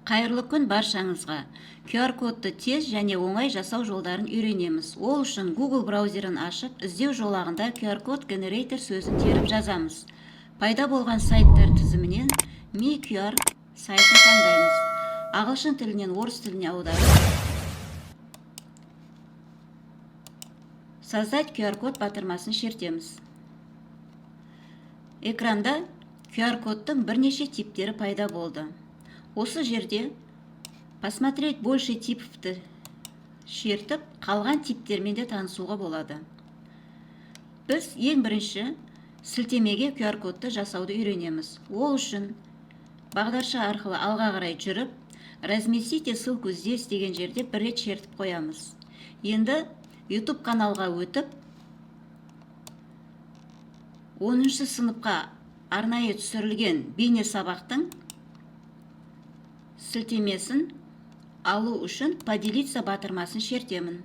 Қайырлы күн баршаңызға! QR кодты тез және оңай жасау жолдарын үйренеміз. Ол үшін Google браузерін ашып, іздеу жолағында QR code generator сөзін теріп жазамыз. Пайда болған сайттар тізімінен Mi QR сайтын таңдаймыз. Ағылшын тілінен орыс тіліне аударып, «Создать QR код» батырмасын шертеміз. Экранда QR кодтың бірнеше типтері пайда болды. Осы жерде «Посмотреть больше типов» шертіп, қалған типтермен де танысуға болады. Біз ең бірінші сілтемеге QR кодты жасауды үйренеміз. Ол үшін бағдарша арқылы алға қарай жүріп, «Разместите ссылку здесь» деген жерде бір рет шертіп қоямыз. Енді YouTube каналға өтіп, 10 сыныпқа арнайы түсірілген бейне сабақтың сілтемесін алу үшін «Поделиться» батырмасын шертемін.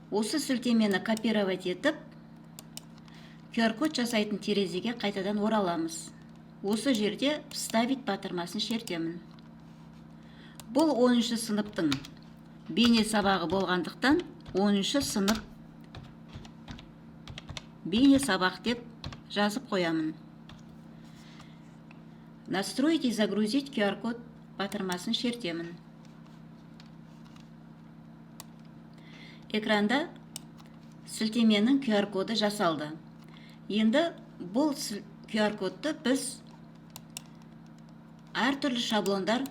Осы сілтемені копировать етіп, QR код жасайтын терезеге қайтадан ораламыз. Осы жерде «Вставить» батырмасын шертемін. Бұл 10 сыныптың бейне сабағы болғандықтан, 10 сынып бейне сабақ деп жазып қоямын. «Настроить и загрузить QR код» батырмасын шертемін. Экранда сілтеменің QR коды жасалды. Енді бұл QR кодты біз әртүрлі шаблондар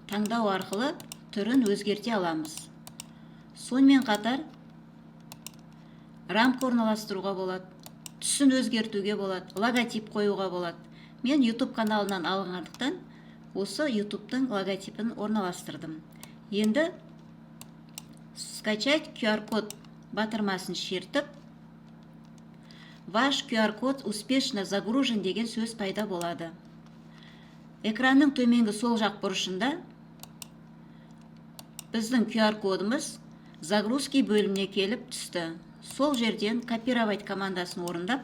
таңдау арқылы түрін өзгерте аламыз. Сонымен қатар рамка орналастыруға болады, түсін өзгертуге болады, логотип қоюға болады. Мен YouTube каналынан алынғандықтан, осы YouTube'тың логотипін орналастырдым. Енді «Скачать QR код» батырмасын шертіп, «Ваш QR код успешно загружен» деген сөз пайда болады. Экранның төменгі сол жақ бұрышында біздің QR кодымыз «Загрузки» бөліміне келіп түсті. Сол жерден «Копировать» командасын орындап,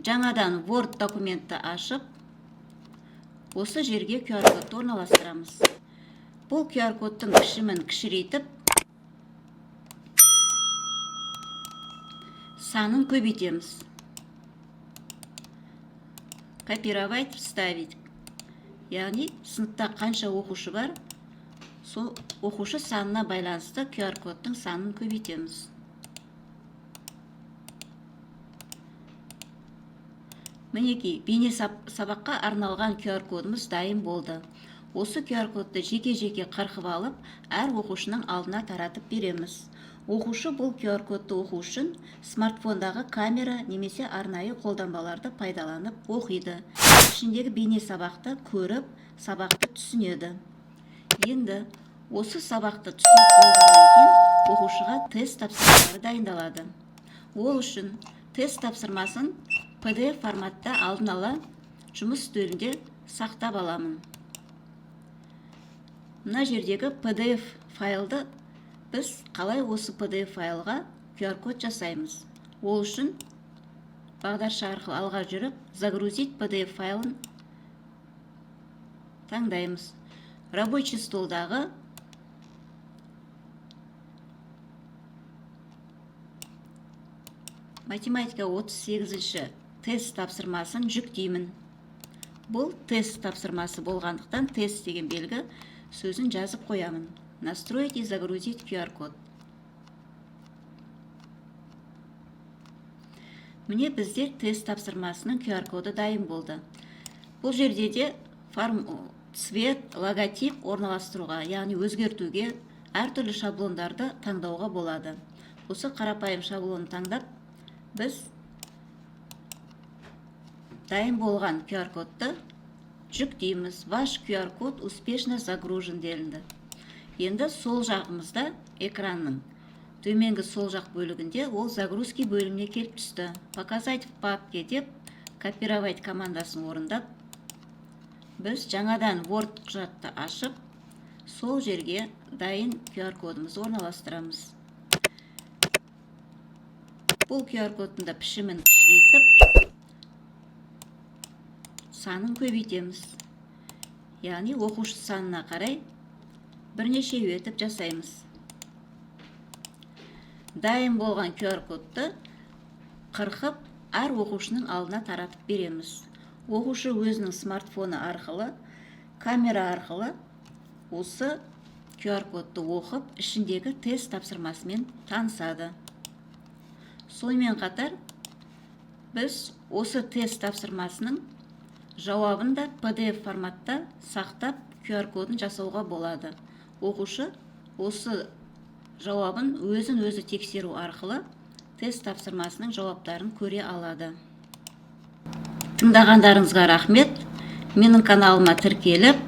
жаңадан Word документті ашып, осы жерге QR кодты орналастырамыз. Бұл QR кодтың пішімін кішірейтіп, санын көбейтеміз. «Копировать», «Вставить», яғни сыныпта қанша оқушы бар, сол оқушы санына байланысты QR кодтың санын көбейтеміз. Мінекей, бейне сабаққа арналған QR кодымыз дайын болды. Осы QR кодты жеке-жеке қырқып алып, әр оқушының алдына таратып береміз. Оқушы бұл QR кодты оқу үшін смартфондағы камера немесе арнайы қолданбаларды пайдаланып оқиды. Ішіндегі бейне сабақты көріп, сабақты түсінеді. Енді осы сабақты түсініп болғаннан кейін оқушыға тест тапсырмалары дайындалады. Ол үшін тест тапсырмасын PDF форматта алдын ала жұмыс үстелінде сақтап аламын. Мына жердегі PDF файлды біз қалай осы PDF файлға QR код жасаймыз? Ол үшін бағдарша арқылы алға жүріп, «Загрузить PDF» файлын таңдаймыз. Рабочий столдағы математика 38 тест тапсырмасын жүктеймін. Бұл тест тапсырмасы болғандықтан, «тест» деген белгі сөзін жазып қоямын. «Настроить и загрузить QR код». Міне, бізде тест тапсырмасының QR коды дайын болды. Бұл жерде де цвет, логотип орналастыруға, яғни өзгертуге, әртүрлі шаблондарды таңдауға болады. Осы қарапайым шаблонын таңдап, біз дайын болған QR кодты жүктейміз. «Ваш QR код успешно загружен» делінді. Енді сол жағымызда, экранның төменгі сол жақ бөлігінде ол «Загрузки» бөліміне келіп түсті. «Показать в папке» деп «Копировать» командасын орындап, біз жаңадан Word құжатты ашып, сол жерге дайын QR кодымызды орналастырамыз. Бұл QR кодтың да пішімін кішірейтіп, санын көбейтеміз. Яғни оқушы санына қарай бірнешеу етіп жасаймыз. Дайын болған QR кодты қырқып, әр оқушының алдына таратып береміз. Оқушы өзінің смартфоны арқылы, камера арқылы осы QR кодты оқып, ішіндегі тест тапсырмасымен танысады. Сонымен қатар біз осы тест тапсырмасының жауабын да PDF форматта сақтап, QR кодын жасауға болады. Оқушы осы жауабын өзін өзі тексеру арқылы тест тапсырмасының жауаптарын көре алады. Тыңдағандарыңызға рахмет. Менің каналыма тіркеліп,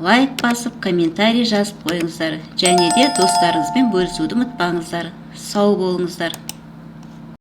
лайк басып, комментарий жазып қойыңыздар және де достарыңызбен бөлісуді ұмытпаңыздар. Сау болыңыздар.